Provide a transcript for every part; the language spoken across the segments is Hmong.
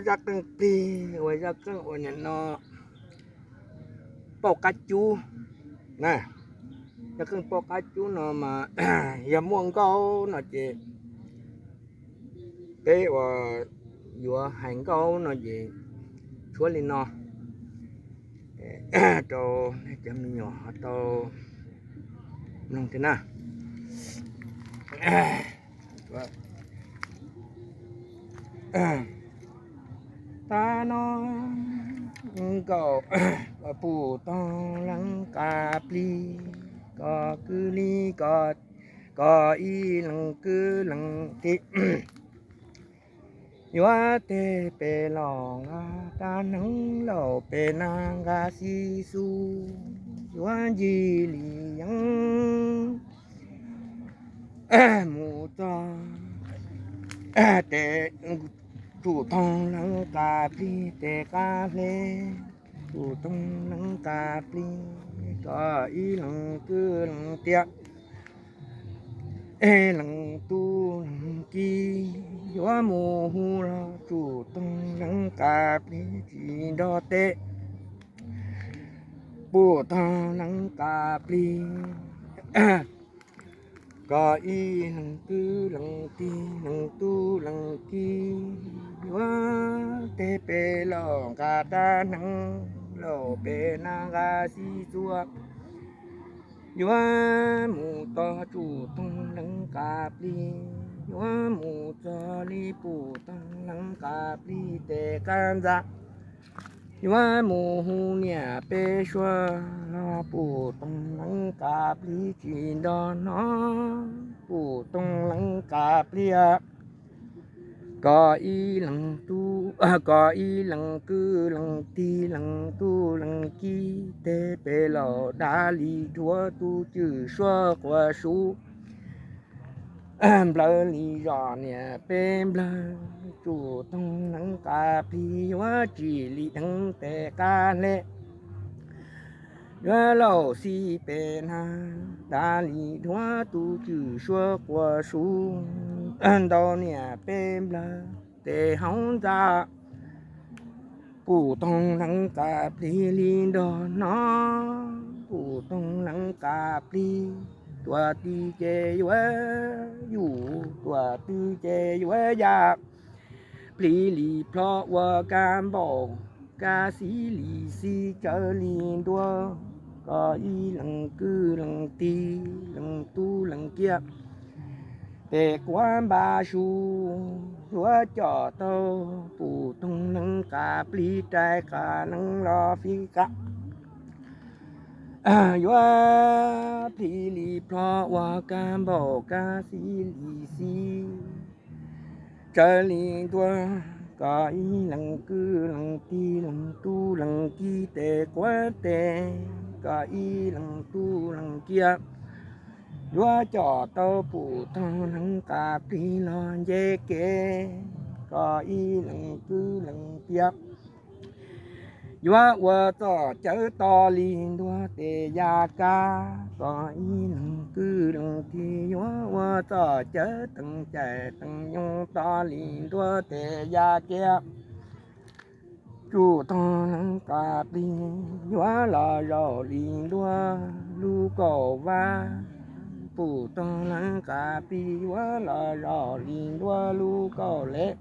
zaj qeej plig uas zaj qeej uas nim no pauj qab cub na. Zaj qeej pauj qab cub no mas yog muaj nkauj no ces peb uas yuav hais nkauj no ces tshuab li no rau nej cov me nyuam ho tau mloog thiab na. Tag no nkaus pum toog leej qab plig, koj kwv li koj, koj ib leeg kwv leeg tij. Yuav tej pem los nqa rab hneev, laus pem na nqa xib xu, yuav ncig li yeeb mus txog tes pum toog leej qab plig tes qab hle. Pum toog leej qab plig, koj ib leeg kwv leeg tij, leej tub leej kiv, yuav mus hu los pum toog leej qab plig tsis nrog teb. Pum toog leej qab plig, koj ib leeg kwv leeg tij, leej tub leej kiv, yuav tej pem los nqa rab hneev, laus pem na nqa xib xu, yuav mus txog pum toog leej qab plig, yuav mus txog li pum toog leej qab plig tes qab ntxa, yuav mus hu niam peb suab los pum toog leej qab plig tsis nrog no, pum toog leej qab plig, koj ib leeg tub, koj ib leeg kwv leeg tij, leej tub leej kiv, tej pem laus dab li dhuav tus cwm suab quas suv, nplawg li zos niam peb nplawg, pum toog leej qab plig yuav tsis li dheev tes qab hle. Yuav laus xib pem na, dab li dhuav tus cwm suab quas suv, ntau niam peb nplawg tes hauv ntxa, pum toog leej qab plig li nrog no, pum toog leej qab plig, tuam tw ces yuav yum, tuam tw ces yuav ya, plig li plho ua kab npaum, kab xib li xib tsawv li ntua, koj ib leeg kwv leeg tij, leej tub leej kiv, tes quav npab su, yuav com tau pum toog leej qab plig rais qab leej los fij qab, yuav plig li plho ua kab npaum, kab xib li xib tsawv li ntua, koj ib leeg kwv leeg tij, leej tub leej kiv, tes quav tes, koj ib leeg tub leej kiv, yuav com tau pum toog leej qab plig los nce kev, koj ib leeg kwv leej tij, yuav ua txoj cawv to li ntua tes ya kab, koj ib leeg kwv leej tij, yuav ua txoj cawv teem cais teem nyoog to li ntua tes ya kev, pum toog leej qab plig yuav los zaum li ntua lub kaum vab, pum toog leej qab plig yuav los zaum li ntua lub kaum lev,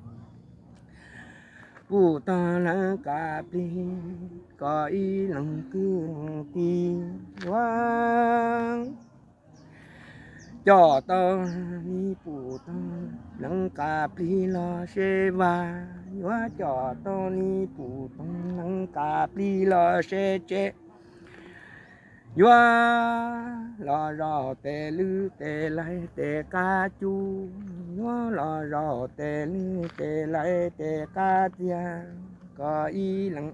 pum toog leej qab plig, koj ib leeg kwv leej tij, yuav com tau li pum toog leej qab plig los se vaj, yuav com tau li pum toog leej qab plig los se tsev, yuav los zaum tes lwj tes laiv tes qab cub, yuav los zaum tes lwj tes laiv tes qab txiag, koj ib leeg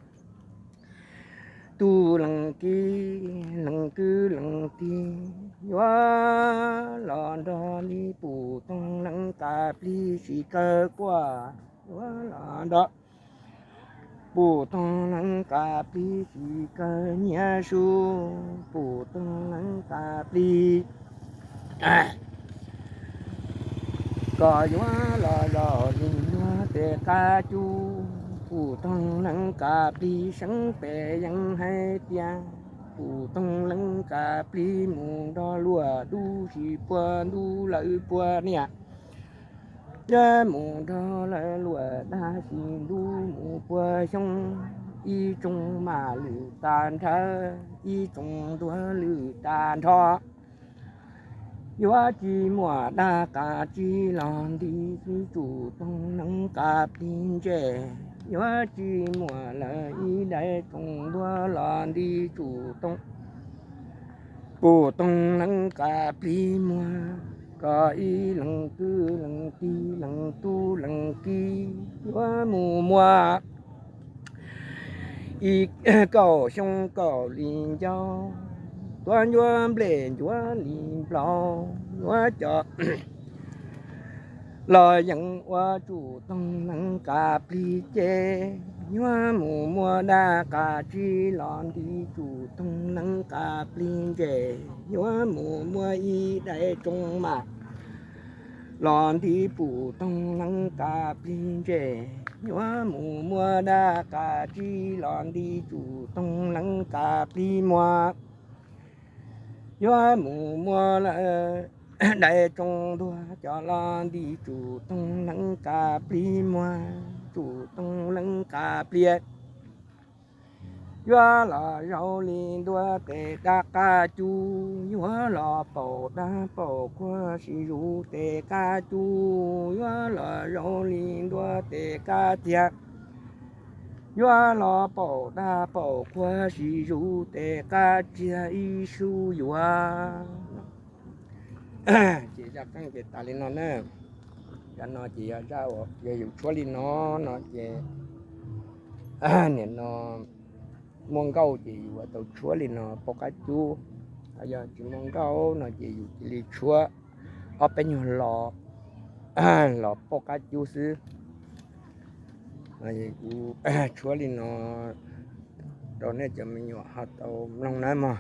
tub leej kiv leej kwv leej tij, yuav los nrog li pum toog leej qab plig tsis kawg quaj, yuav los nrog pum toog leej qab plig tsis kawg nyiaj su, pum toog leej qab plig, koj yuav los zaum li ntua tes qab cub, Pum Toog Leev Kas Plig seev pem yees hais tias, Pum Toog Leev Kas Plig mus nrog luag dub, sis puag ntuj lawm puag niaj. Yuav mus nrog lawv luag dag, sis ntuj mus puag xyoo, ib tsoom mam lwm tag nrho, ib tsoom ntuag lwm tag nrho. Yuav tsis muaj dab qas tsis los nti, Tsum Toog Leev Kas Plig ntse. Yuav tsis muaj lawv ib daim tsoom ntuag los nti, Tsum Toog, Pum Toog Leev Kas Plig muag. Koj ib leeg kwv leej tij, leej tub leej kiv, yuav mus muaj ib kaum xyoo kaum li ncauj, tuav ncuav nplej ncuav li nplaum, yuav coj los yees ua Tsum Toog Leev Kas Plig ceg. Yuav mus muaj dab qas tsis los nti, Tsum Toog Leev Kas Plig ntse. Yuav mus muaj ib daim tsoom mam los nti, Pum Toog Leev Kas Plig ntse. Yuav mus muaj dab qas tsis los nti, Tsum Toog Leev Kas Plig muag. Yuav mus muaj lawv daim tsoom ntuag coj los nti, Tsum Toog Leev Kas Plig muag, Tsum Toog Leev Kas Plig. Yuav los zaum li ntua tes dab qab cub, yuav los paum dab paum qhua, sis zuj tes qab cub, yuav los zaum li ntua tes qab txiag. Yuav los paum dab paum qhua, sis zuj tes qab txiag ib sub yuav. Ces zaj qeej ces tas li no na. Zaj no ces yog zaj uas yog yus tshuab li no no ces, nim no muaj nkauj ces yus yuav tau tshuab li no pauj qab cub. Yog tsis muaj nkauj no ces yus cia li tshuab ob peb nyuag lo, los pauj qab cub xwb. Kuv tshuab li no rau nej cov me nyuam ho tau mloog nawb mog.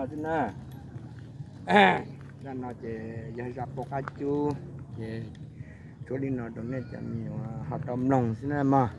Xwb na, zaj no ces yog zaj pub qab cub, ces tsuab li no rau nej cov me nyuam ho tau mloog xwb na mog.